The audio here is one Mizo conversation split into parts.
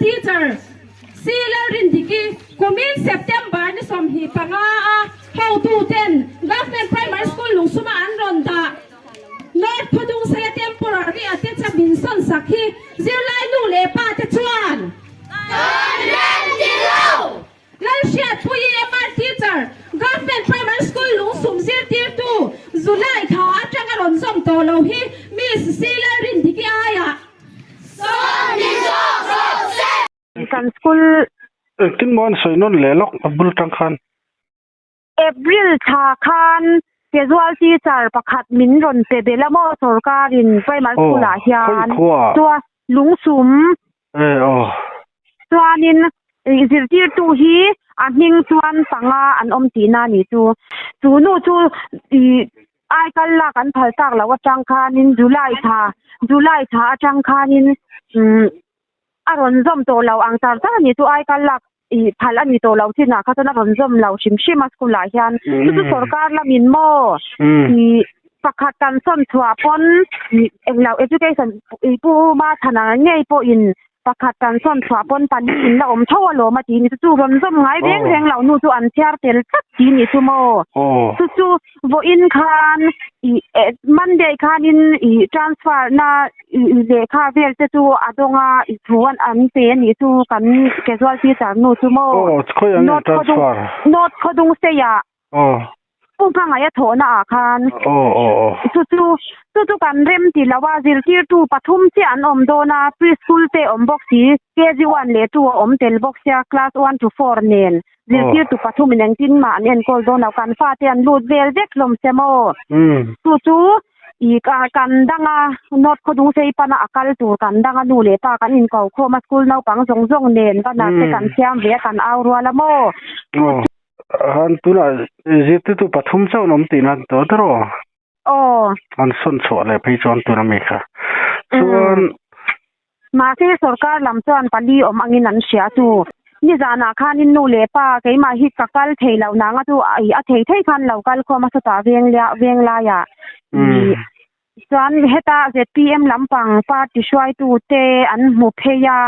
teacher C Lalrindiki kumin September ni 25 a hotuten Government Primary School Lungsuma an rawn dah North Khawdungseia temporary a te cha min sawn sak hi zirlai nu leh pa te chuan Kan rem ti lo! Lalhriatpuii MR Teacher, Government Primary School Lungsum zirtirtu July thla atanga rawn zawm tawh lo hi Miss C Lalrindiki aiah Sawn ni zawk rawh se! Kan school. Engtin maw an sawi nawn leh lawk a bul tang khan? April thla khan casual teacher pakhat min rawn pe belh a maw sorkarin primary school ah hian chuan lungsum chuanin zirtirtu hi a hming chuan panga an awm tihna a nih chu. Chu nu chu ih aikal lak an phal tak loh atang khanin July thla July thla atang khanin umm a rawn zawm tawh lo ang char char a ni chu aikal lak ih phal a ni tawh lo chinah kha chuan a rawn zawm lo hrim hrim a school ah hian chu chu sorkar lamin maw ih pakhat kan sawn chhuah pawn ih englo education ih pu Mathana ngei pawhin pakhat kan sawn chhuah pawn pali in la awm tho alawm a ti ni chu chu rawn zawm ngai reng reng lo nu chu an chhiar tel tlat ti ni chu maw chu chu Vawiin khan ih eh Monday khanin ih transfer na ih lehkha vel te chu a dawng a ih thu an an pe a nih chu kan casual teacher nu chu maw Aw khawi ang nge North Khawdung transfer? North Khawdung State-ah Aw. Pu Hmangaih a thawhna ah khan Aw aw aw. Chu chu chu chu kan rem ti lo a zirtirtu pathum chiah an awm dawn a preschool te awm bawk si KG one leh two a awm tel bawk sia class one to four nen. Zirtirtu pathumin engtin mah an enkawl dawn lo, kan fate an lut vel vek hlawm se maw? Chu chu i kan danga North Khawdungsei pana a kal tur kan danga nu leh pa kan inko khawm a, school naupang zawng zawng nen banner te kan siam ve a, kan au rual a maw? Chu chu. Han tunah zirtirtu pathum chauh an awm tihna an tawh der aw. Aw. An sawn chhuah leh phei chuan tuna mi kha. Chuan. Mahse sorkar lam chuan pali awm angin an hria chu. Nizanah khanin nu leh pa keimah hi ka kal thei loh nanga chu a thei thei khan lo kal khawm a sawtah veng veng laiah ih chuan heta ZPM lampang party hruaitu te an hmu phei a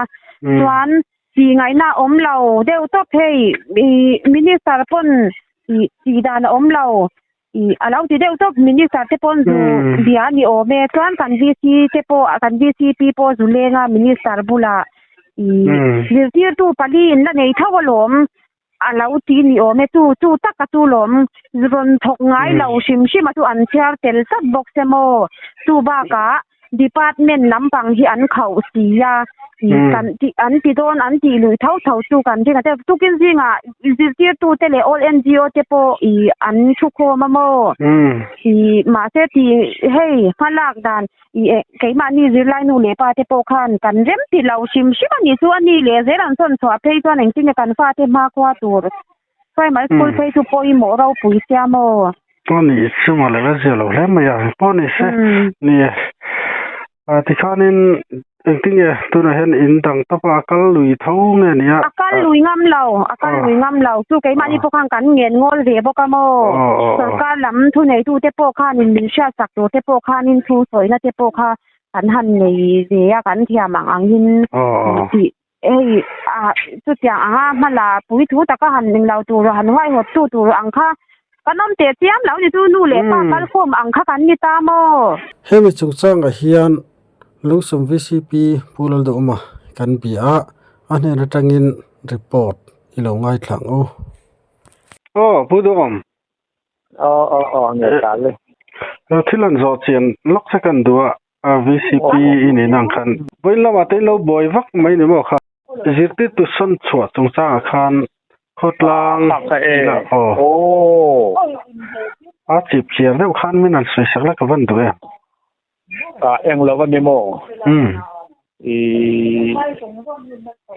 chuan tih ngaihna awm lo deuh tawp hei ih minister pawn ih tih dan a awm lo. Ih a lo ti deuh tawp minister te pawn zu bia a ni awm e chuan kan VC te pawh kan VCP pawh zu leng a minister bulah ih zirtirtu pali in la nei tho alawm a lo ti ni awm e chu chu tak a chu lawm rawn thawk ngai lo hrim hrim a chu an chhiar tel tlat bawk se maw chu bakah Department lampang hi an khauh si a, kan tih an ti dawn an tih luih tho tho chu kan ring a te tukin zingah zirtirtute leh all NGO te pawh ih an thu khawm a maw ih mahse tih hei hmalak dan ih eh keimahni zirlai nu leh pa te pawh khan kan rem ti lo hrim hrim a nih chu a ni leh zel an sawn chhuah phei chuan engtin nge kan fate hmakhua tur Primary school phei chu pawimawh ropui sia maw? Aw ni chu maw le la zia lo hle mai a, pawh ni se ni e. Tikhanin engtin nge tunah hian in dang tawp a, a kal lui tho nge ni a? A kal lui ngam lo, a kal lui ngam lo. Chu keimahni pawh khan kan ngen ngawl ve bawk a maw? Sorkar lam thuneitute pawh khanin min hriatsak tur te pawh khanin thu sawina te pawh kha kan han nei ve a, kan thiam ang angin tih Hei ah chutiang anga hmala pui thu taka han ning lo tur han huaihawt tu tur ang kha kan awm teh chiam lo ni chu nu leh pa kal khawm ang kha kan ni ta maw? Hemi chungchangah hian Lungsum VCP Pu Lalduhawma kan bia a, a hnen atangin report i lo ngaithla ang u. Aw Pu Duhawm. Aw aw aw nge ta le. Thil an zawh chian lawk che kan duh a, VCP i nih nang khan vawiin lamah te in lo buai vak mai ni maw kha. Zirtirtu sawn chhuah chungchangah khan khawtlang ila aw a chip chiar deuh khan min han sawi sak la ka van duh em. A eng lo a ni maw? Umm. I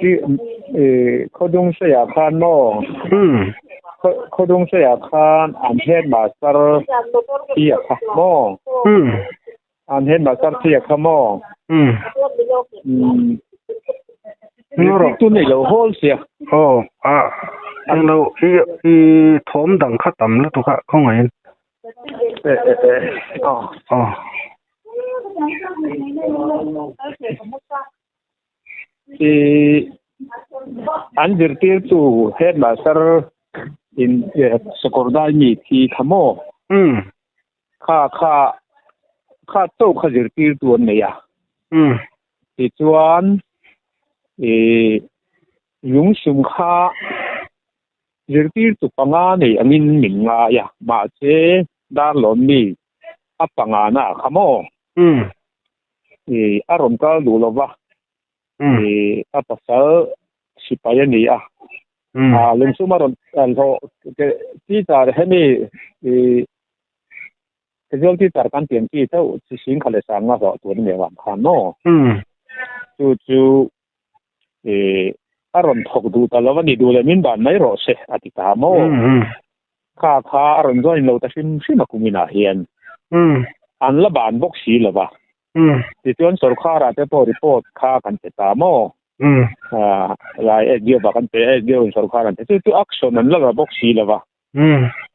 i khawdung seiah khan maw? Umm. Khawdung seiah khan an headmaster hi a kha maw? Umm. An headmaster hi a kha maw? Umm. Umm. Tu nei lo hawl sia. Aw a englo i i thawm dang kha tam lutuk a khawngaihin. Eh eh eh aw. Aw. I An zirtirtu headmaster in Sakawrdai mi thi kha maw? Um. Kha kha kha chauh kha zirtirtu an nei a. Um. Tichuan ih lungsum kha zirtirtu panga nei angin min ngai a, mahse Darlawn mi a panga na kha maw? Um. Ih a rawn kal duh lova. Um. A pasal sipai a ni a. Um. A lungsum a rawn hlawh teacher hemi ih casual teacher kan tih ang chi chauh chi singkha leh sanga hlawh tur a ni avang khan maw? Um. Chu chu ih a rawn thawk duh ta lo a ni duh leh min ban mai rawh se a ti ta maw? Um. Kha kha a rawn join lo ta hrim hrim a kuminah hian. Um. An la ban bawk si lo va. Tichuan sorkharah te pawh report kha kan pe ta maw? Lai SDO ah kan pe a, SDO in sorkhar an pe. Chu chu action an la la bawk si lo va.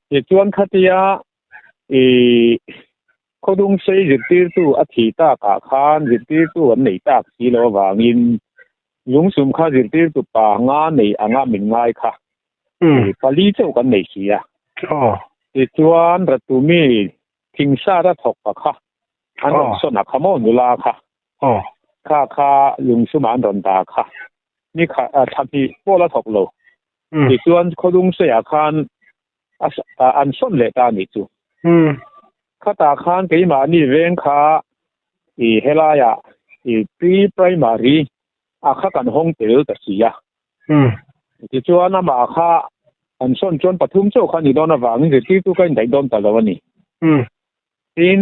Tichuan khatia i khawdungsei zirtirtu a thih takah khan zirtirtu an nei tak si lo avangin lungsum kha zirtirtu panga nei anga min ngai kha pali chauh kan nei si a. Tichuan Ratumi Thingsara thawk pa kha an rawn sawn a kha maw nula kha kha kha lungsumah an rawn dah kha ni kha thla hnih pawh la thawk lo tichuan khawdungseiah khan an sawn leh ta a nih chu khatah khan keimahni veng kha i helaiah i pre primary a kha kan hawng tel ta si a tichuan amah kha an sawn chuan pathum chauh kha a ni dawn avangin zirtirtu ka indaih dawn ta lo a ni. Tin,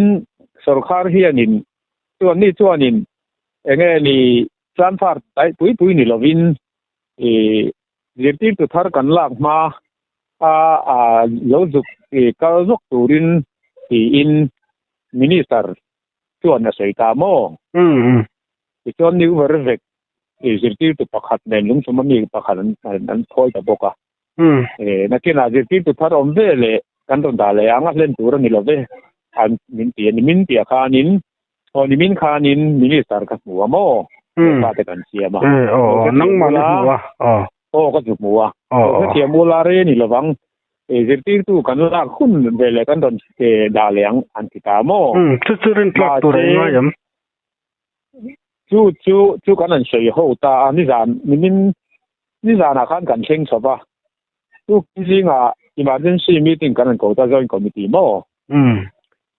sorkar hianin chuan ni chuanin eng nge ni transfer daih pui pui ni lovin ih zirtirtu thar kan lak hma a lo zuk ih kal zawk turin tiin Minister chuan a sawi ta maw? Tichuan new ver vek ih zirtirtu pakhat nen lungchhuma mi pakhat an phawi ta bawk a. Nakinah zirtirtu thar awm ve leh kan rawn dah leh ang a hlen tur a ni lo ve an min ti a ni. Min piah khanin aw nimin khanin minister ka hmu a maw lehkha te kan siam a. Aw nangmah na hmu a aw. Aw ka zu hmu a. Hrethiam ula rei a ni lovang zirtirtu kan lak hun ve leh kan rawn dah leh ang an ti ta maw. Chu chu rintlak tur a ingai em? Chu chu chu kan han sawi ho ta a nizan nimin Nizanah khan kan thleng chho va, tuk zingah emergency meeting kan rawn ko ta joint committee maw?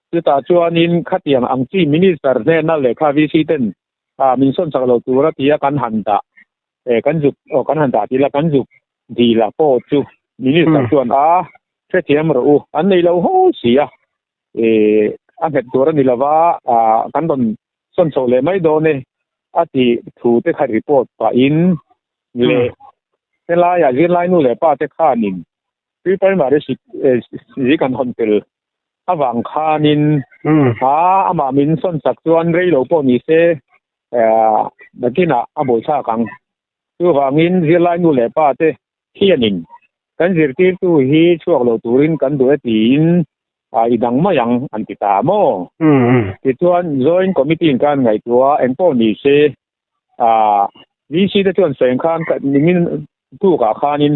Chutah chuanin khatiang ang chi minister hnena lehkha VC ten min sawn chak lo tura tia kan han dah kan zuk aw kan han dah tih la kan zuk dil a pawh chu minister chuan a hrethiam rawh u an nei lo haw si a a nghet tur a ni lova kan rawn sawn chho leh mai dawn e a tih thu te kha report pahin leh helaiah zirlai nu leh pa te khanin pre primary si kan hawn tel avang khanin a amah min sawn chak chuan rei lo pawh ni se nakinah a buaithlak ang chuvangin zirlai nu leh pa te Hianin kan zirtirtu hi chhuak lo turin kan duh e tiin i dang mai ang an ti ta maw? Tichuan Joint Committee in khan ngaihtuah engpawh ni se VC te chuan sawi khan nimin tukah khanin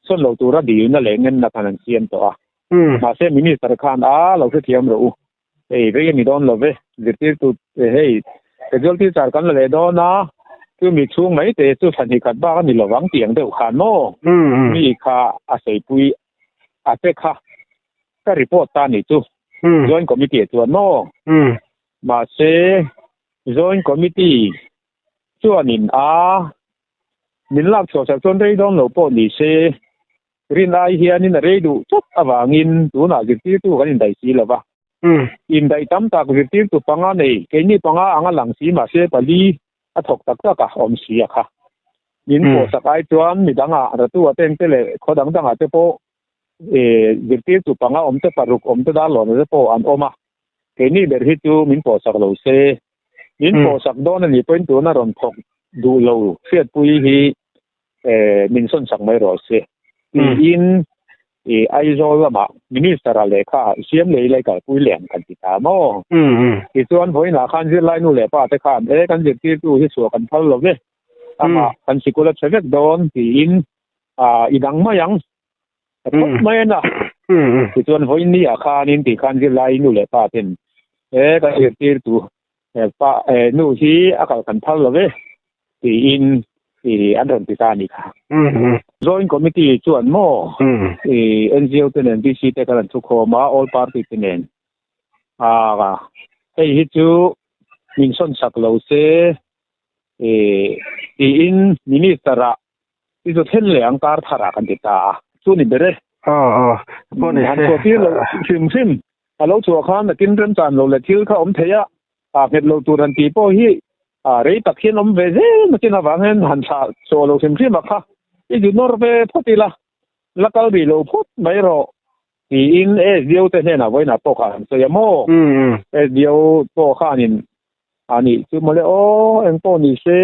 sawn lo tura dilna leh ngenna khan an siam tawh a. Mahse Minister khan a lo hrethiam rawh u Hei vei a ni dawn lo ve, zirtirtu hei casual teacher kan la leh dawn a, chu mi chhung mai te chu thla hnih khat bak a ni lo vang tih ang deuh khan maw mi kha a saipui a che kha ka report ta ni chu joint committee ah chuan maw mahse joint committee chuanin a min lak chhuah sak chuan rei dawn lo pawh ni se Rin ai hianin a rei duh tlat avangin tunah zirtirtu kan indaih si lo va. Indaih tam tak zirtirtu panga nei, keini panga anga lang si mahse pali a thawk tak tak a awm si a kha. Min pawhsak ai chuan midangah Ratu a tengte leh khaw dang dangah te pawh zirtirtu panga awm te paruk awm te darlawn te pawh an awm a. Keini ber hi chu min pawhsak lo se. Min pawhsak dawn a nih pawhin tuna rawn thawk duh lo hriatpui hi min sawn sak mai rawh se tiin i Aizawl lamah Minister a lehkha siam leh ila i kalpui leh ang kan ti ta maw? Tichuan vawiinah khan zirlai nu leh pa te khan e kan zirtirtu hi chhuah kan phal lo ve. Amah kan sikul a chhe vek dawn tiin i dang mai ang. A phawt mai a na. Tichuan vawiin ni ah khanin tih khan zirlai nu leh pa ten he ka zirtirtu pa nu hi a kal kan phal lo ve tiin an rawn ti ta a nih kha. Joint Committee chuan maw NGO te nen DC te kan rawn thukhawm a, All Party te nen. Hei hi chu min sawn sak lo se tiin Minister ah I zu thlen leh ang kar thar ah kan ti ta a, chu ni ber e. Aw aw, pawh ni se. Han chhuah tir lo hrim hrim, a lo chhuah khan nakin remchan lo leh thil kha awm thei a, ah nghet lo tur han tih pawh hi ah rei tak hian awm ve zel nakin avang hian han thlah chhuah lo hrim hrim a kha i zu nawr ve phawt ila, la kal rih lo phawt mai rawh tiin SDO te hnenah vawiinah pawh kha an sawi a maw? SDO pawh khanin a nih chu mawle aw engpawh ni se.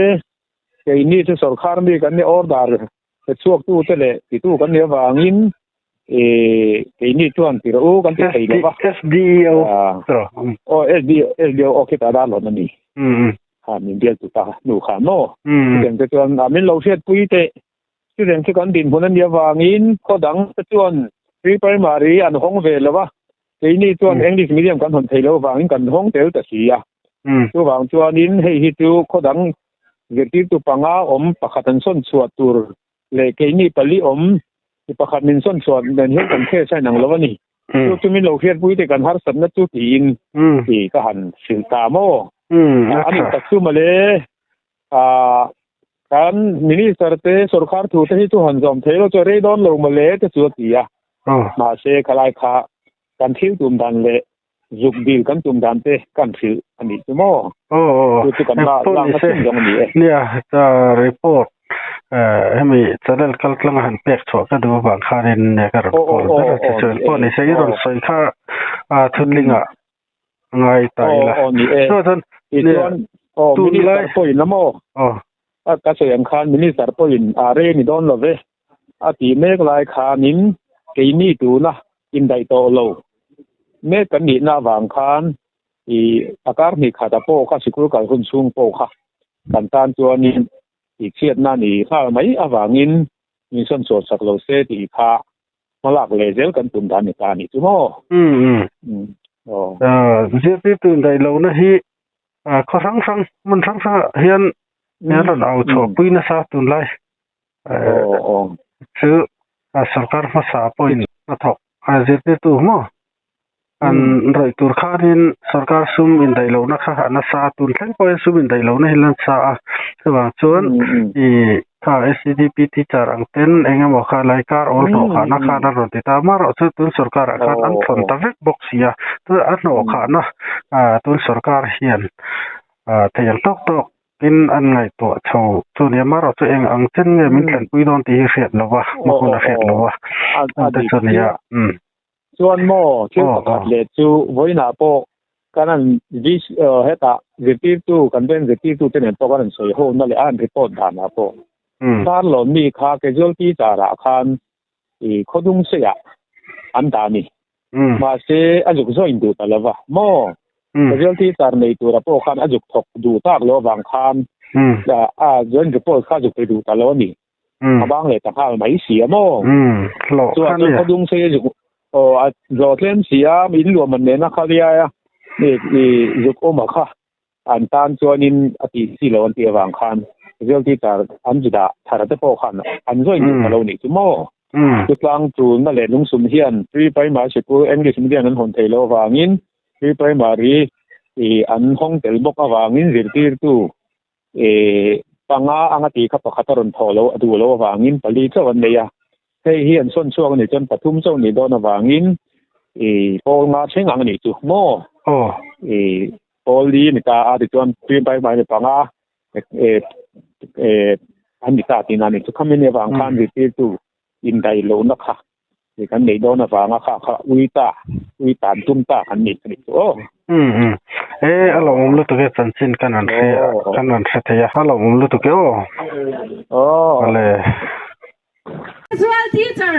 Keini chu sorkar mi kan ni order pe chhuaktu te leh titu kan nih avangin keini chuan ti rawh u kan ti thei lo va. SDO. Aw SDO aw khitah dar lawm a ni. Kha min bial tu ta nu kha maw. Chutiang te chuan min lo hriatpui teh. Chutiang chu kan dinhmun a nih avangin khaw dang te chuan pre primary an hawng ve lo va. Keini chuan English medium kan hawn thei lo avangin kan hawng tel ta si a. Chuvang chuanin hei hi chu khaw dang zirtirtu panga awm pakhat an sawn chhuah tur leh keini pali awm mi pakhat min sawn chhuah nen hian kan case a inang lo a ni. Chu chu min lo hriatpui te kan harsatna chu tiin ti ka han hrilh ta maw? A nih tak chu mawle kan minister te sorkar thu te hi chu han zawm thei lo chu a rei dawn lo mawle te chu a ti a. Mahse khalai kha kan thil tum dan leh Zuk dil kan tum dan te kan hrilh a nih chu maw? Aw aw Chu chu kan la Pawh lak ni na se chin zawng a ni e. Nia ka report hemi channel kal tlang a han pek chhuah ka duh avang khanin nia ka rawn Aw aw call aw ber a che aw chuan ni e pawh ni se i rawn aw sawi kha a thutling ah ngai ta Aw ila aw ni e. Chuan chuan nia Tichuan aw tunlai Minister pawhin a maw? Aw A ka sawi ang khan Minister pawhin a rei ni dawn lo ve a tih mek lai khanin keini tuna indaih tawh lo mek kan nihna avang khan i a kar hnih khat a pawh kha sikul kal hun chhung pawh kha kan tan chuanin i chhiatna ni nghal mai avangin min sawn chhuah sak lo se tih kha hmalak leh zel kan tum dan ni ta a nih chu maw? Umm. Aw. Zirtirtu indaih lohna hi khaw hrang hrang hmun hrang hrangah hian an rawn au chhuahpui nasa tunlai. Chu sorkar hmasa pawhin hnathawk zirtirtu maw an rawih tur khanin sorkar sum indaih lohna kha a nasa a, tun thleng pawhin sum indaih lohna hi lan sa a, chuvang chuan ih kha SCDP teacher ang ten eng emaw kha lai kar awl hnawh khahna khan a rawn ti ta a, amaherawhchu tun sorkarah khan an thawn ta vek bawk si a, a hnawh khahna tun sorkar hian thei ang tawk tawk. Tin, an ngaihtuah chho chu nia marawh chu eng ang chen nge min tlanpui dawn tih hi hriat lo va, hma hun a hriat lo va, an ti chu nia. Umm. Chuan maw thil pakhat leh chu vawiinah pawh kan an hetah zirtirtu kan veng zirtirtu te nen pawh kan an sawi ho na leh a an report danah pawh Darlawn mi kha casual teacher ah khan i khawdung seiah an dah a ni. Mahse, a zuk join duh ta lo va maw? Casual teacher nei tura pawh khan a zuk thawk duh tak lo avang khan a join report kha a zuk pe duh ta lo a ni. A bang leh ta nghal mai si a maw? Chuan chuan khawdung sei a zuk aw a hlawh tlem si a, in luah man nena kha liai a i zuk awm a kha. An tan chuanin a tih chi lo an tih avang khan Zil teacher an zu dah thar te pawh khan an join duh ta lo nih chu maw? Chutlang tulna leh lungsum hian pre primary sikul English medium an hawn thei lo avangin pre primary ih an hawng tel bawk avangin zirtirtu ih panga anga tih kha pakhat a rawn thawh lo a duh lo avangin pali chauh an nei a. Hei hi an sawn chhuak a nih chuan pathum chauh nih dawn avangin ih pawl nga thleng ang a nih chu maw? Ih Pawl li a ni ta a tichuan tui bai bai ni panga an ni ta tihna a ni. Chu khami ni avang khan zirtirtu indaih lohna kha kan neih dawn avanga kha kha ui ta ui tan tum ta kan ni chu ni chu aw. Umm e a lawmawm lutuk e chanchin kan han hre kan han hre thei a a lawmawm lutuk e aw. Aw. Awle. Casual Teacher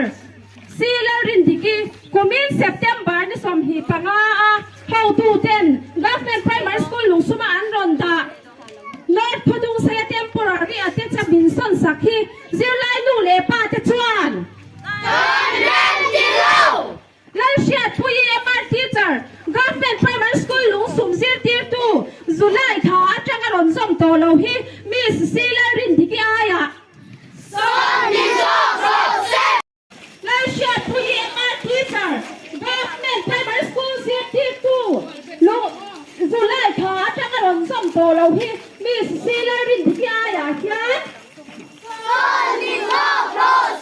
Si Lalrindiki kumin September ni 25 a hotuten Government Primary School Lungsuma an rawn dah North Khawdungseia Temporary Attachable. sak hi zirlai nu leh pa te chuan Kan rem ti lo! Lalhriatpuii MR Teacher, Government Primary School lungsum zirtirtu July thla atanga rawn zawm tawh lo hi Miss C Lalrindiki aiah Sawn ni zawk rawh se! Lalhriatpuii MR Teacher, Government Primary School zirtirtu July thla atanga rawn zawm tawh lo hi Miss C Lalrindiki aiah hian Sawn ni zawk rawh se!